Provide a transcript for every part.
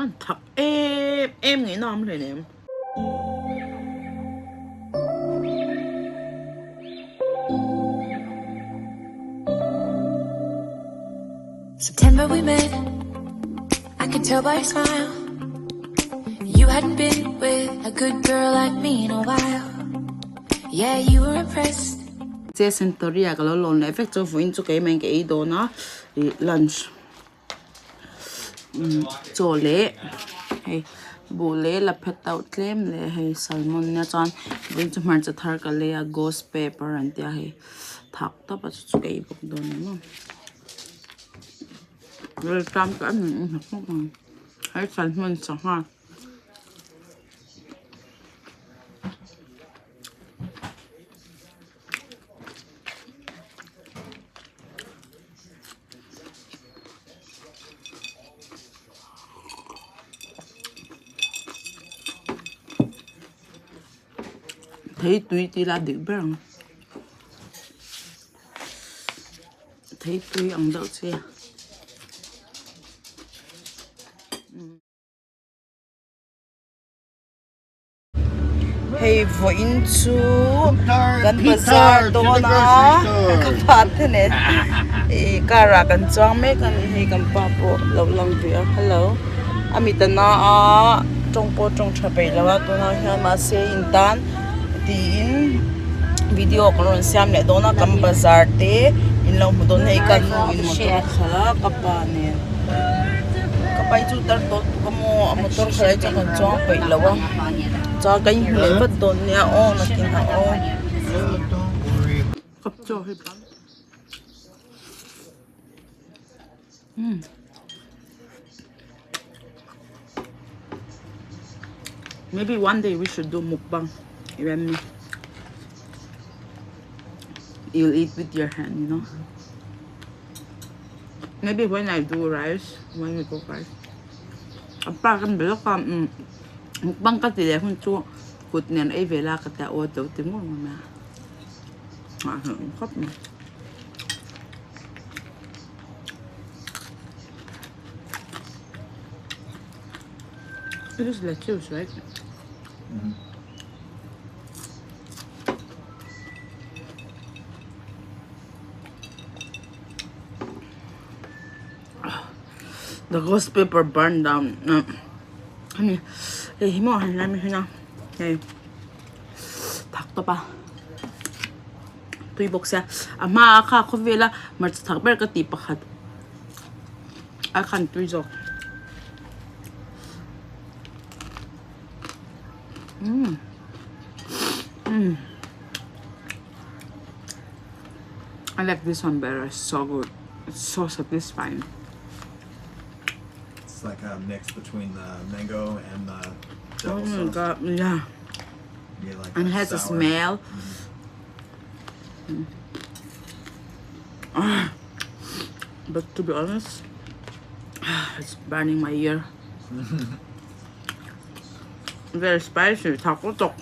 An thak em em ngei na awm hleinem. September we met I could tell by your smile You hadn't been with a good girl like me in a while Yeah you were impressed Che Centaury ah ka lo lawn leh vek chu vawiin chu keimah in ka ei dawn a ih lunch chaw leh hei buh leh laphe tauh tlem leh hei salmon nia chuan vawiin chu hmarcha thar ka lei a ghost pepper an tia hei thak tawp a chu chu ka ei bawk dawn a ni maw riltam te a ni hei salmon sangha. Thei tui tih la dik ber ang thei tui ang deuh chi a. Hei vawiin chu kan bazar dawn a ka pa te nen ih car ah kan chuang mek a ni hei kan pa pawh lo lang ve a hello a mit a na a tawng pawh tawng tha peih lo a tunah hian mahse in tan tiin video kan rawn siam leh dawn a kan bazar te in lo hmu dawn hei ka nu in motor a khalh a ka pa nen ka pa hi chu tar tawh tuk a maw a motor khalh hi chuan kan chuang peih lo a chuan kan inhmu leh vat dawn nia aw nakin ah aw. Maybe one day we should do mukbang you and me you'll eat with your hand you know maybe when I do rice when we cook rice a pa kan be lawk a mukbang ka ti leh hun chu kut nen ei ve la ka tia aw to ti ngur ngur mai a a hlauhawm khawp mai. It is lettuce, right? Mm -hmm. The ghost pepper burned down. Ani hei hi maw han lai mai hi na hei thak tawp a tui bawk sia a hma a kha khawvela hmarcha thak ber ka tih pakhat a khan tui zawk umm umm I like this one better it's so good it's so satisfying. It's like a mix between the mango and the Oh my god, yeah. Yeah, like And it has a smell. Mm. Ah. But to be honest, it's burning my ear. Very spicy, thak lutuk.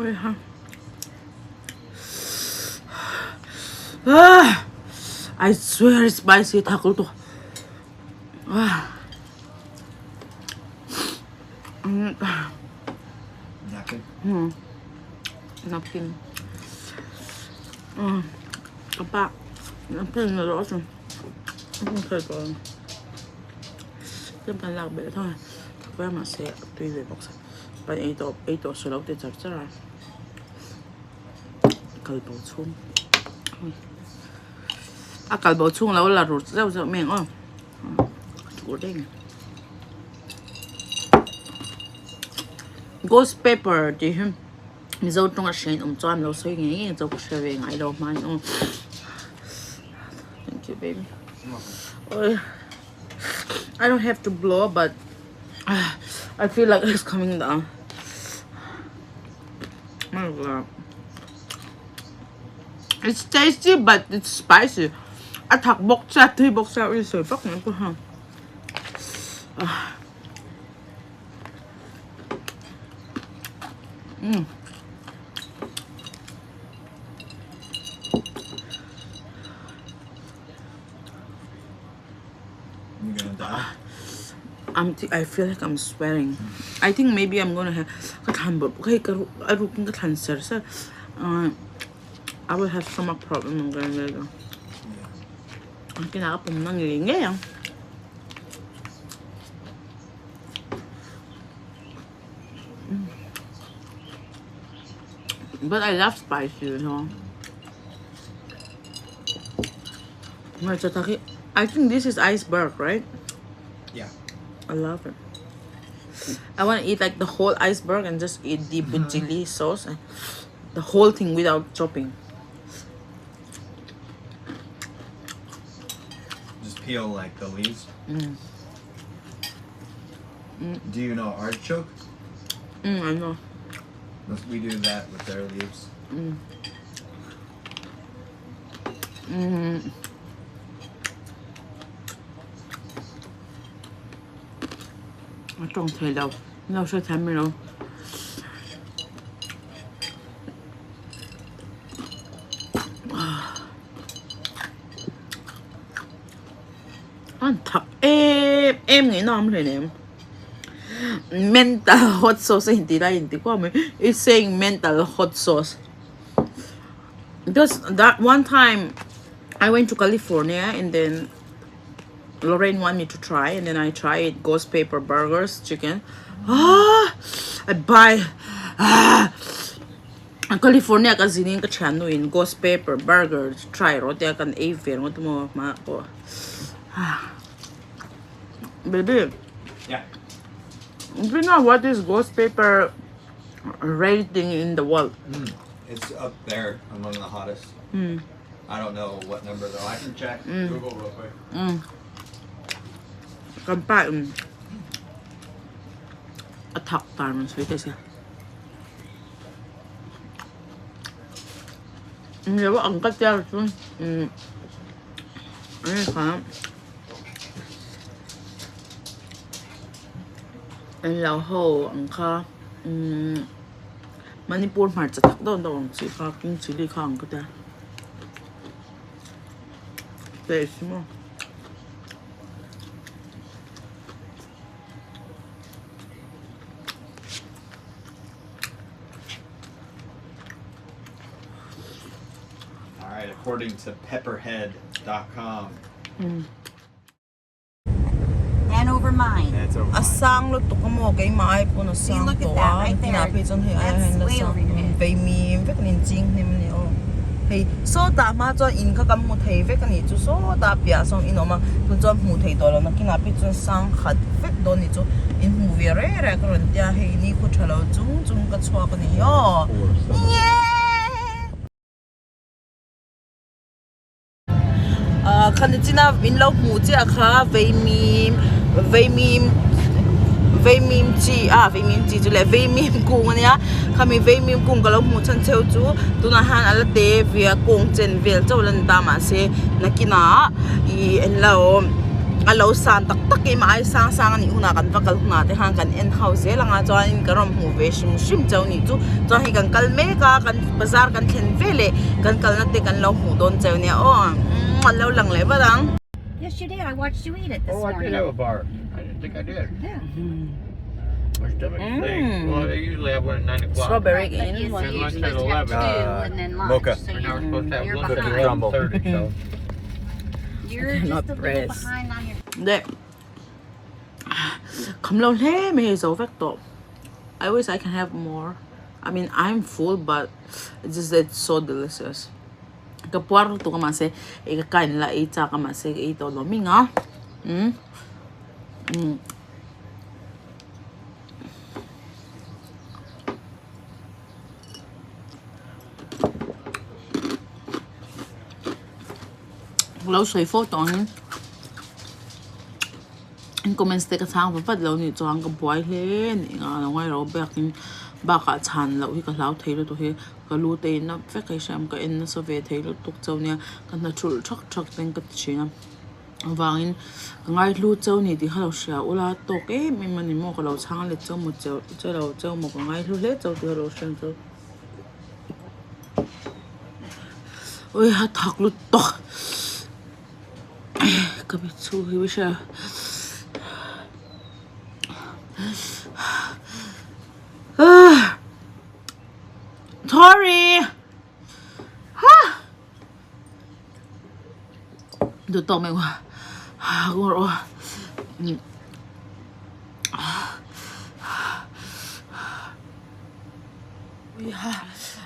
Ui ha. Ah, I swear it's spicy thak lutuk. Ah. Mm. Napkin. Hmm. Napkin. Mm. Ka pa. Napkin na rõ rồi. Không thể có. Tlem kan lak belh thung a thak mahse a tui ve bawk sia pan ei tawh ei tawh su lo ti char char a kal bo chhung a kal bo chhung lo la rut zeuh zeuh mai ang aw tur reng ghost pepper tih hi mizo tawnga hriain awm chuan lo sawi ngei ngei chu ka hre ve ngai lo hmain aw thank you baby oi. I don't have to blow but I feel like it's coming down. My God. It's tasty but it's spicy. A thak bawk cha tui bawk cha ui sawi vak mai pawh ha. Mm. You gonna die? I'm th I feel like I'm sweating. I think maybe I'm gonna have ka thlan bawrh hei ka a rukin ka thlan ser ser. Uh, I will have stomach problem ang ganyan later. Ang kinakapom na ngei ang. But I love spicy, you know. I think this is iceberg, right? Yeah. I love it. I want to eat like the whole iceberg and just eat deep with chili sauce. And the whole thing without chopping. Just peel like the leaves. Mm. Do you know artichoke? Mm, I know. We do that with their leaves. Mm. Mm. A tawng thei lo, lo hre tham ilo. An thak em em ngei na awm hleinem. Mental hot sauce a inti lai inti kuam mai. It's saying mental hot sauce. Because that one time I went to California and then Lorraine want me to try and then I try it ghost pepper burgers chicken. Ah, I buy ah California ka zinin ka thiannu in ghost pepper burger try rawh tia kan ei ve ringawt maw hma pawh. Ah baby. Yeah. Do you know what is ghost pepper rating in the world? Mm, it's up there among the hottest. Mm. I don't know what number though. I can check Google real quick. Mm. Kan pa in a thak tar man sui te sia. Nếu ang ka tia chun mm ani kha an lo ho ang kha mm Manipur hmarcha tak dawn dawn ang chi kha king chilli kha ang ka tia. Taste maw. All right, according to pepperhead.com. And over mine. It's over. A sang lutuk a maw keimah ai pawn a sang look at tawh that a right there. kinah phei chuan hei ai That's hian a way sang over your head. vei mim vek a ni ching hnim a ni aw hei sawtah hma chuan in kha kan hmu thei vek a ni chu sawtah piah sawn in awm a chu chuan hmuh theih tawh lo nakinah phei chuan sang khat vek dawn a ni chu in hmuh ve reng reng ka rawn tia hei ni khaw tha lo chung chung ka chhuak a ni aw yeee. Khani china min lo hmuh chiah kha vaimim vaimim vaimim chi ah vaimim chi chu leh vaimim kung ania khami vaimim kung ka lo hmuh chhan cheu chu tunah hian a la te ve a kawng chen vel chauh la ni ta mahse nakinah ih englo a lo san tak tak em a ai sang sang anih hunah kan va kal hunah te khan kan en ho zel ang a chuanin ka rawn hmuh ve hrim hrim chauh anih chu chuan hei kan kal mek a kan bazar kan thlen veleh kan kalna te kan lo hmuh dawn chauh ania aw umm an lo lang leh vat ang. Yes you did I watched you eat it this Oh, I did morning. have a bar. I didn't think I did. Yeah. My stomach's thing. Well, I usually have one at 9 o'clock. Strawberry Right, but in you one. you're Lunch supposed at to have 11. two and then lunch. Mocha. So And now we're you're, supposed to have you're lunch at behind. Crumble. 11:30, so. You're cannot just a little press. behind on your Để kham lo hle mai hei zo vek tawh. I wish I can have more. I mean I'm full but it's just that it's so delicious. Ka puar lutuk a mahse ei ka kain la ei chak a mahse ka ei tawh lo ming a. Umm umm. Lo sawi fo tawh angin in comments te ka chhang va vat lo nih chuan ka buai hle a nih nga lo ngaih ro biakin bakah chhan loh hi ka hlau thei lutuk hi ka lu te in a vek a hriam ka en nasa ve thei lutuk chauh nia ka hna thulh thak thak ten ka ti thin a. Vangin ka ngaihlu cheu ni tih kha lo hria ula tawk em em a ni maw ka lo chhang let cheu maw cheu che lo cheu maw ka ngaihlu hle cheu tih kha lo hriat cheu ui a thak lut tawk ka mit chhung hi hria sorry ha. Duh tawk mai ngawr aw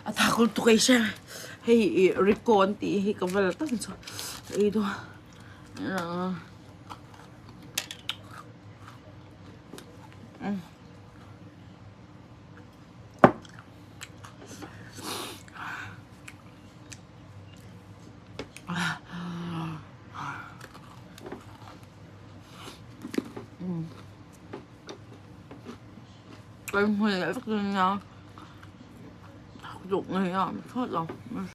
a thak lutuk ei hrem hei ih Ricco an tih hi ka va la tak chu ei dawn. Cái hề rất là dụ này à, thốt rồi.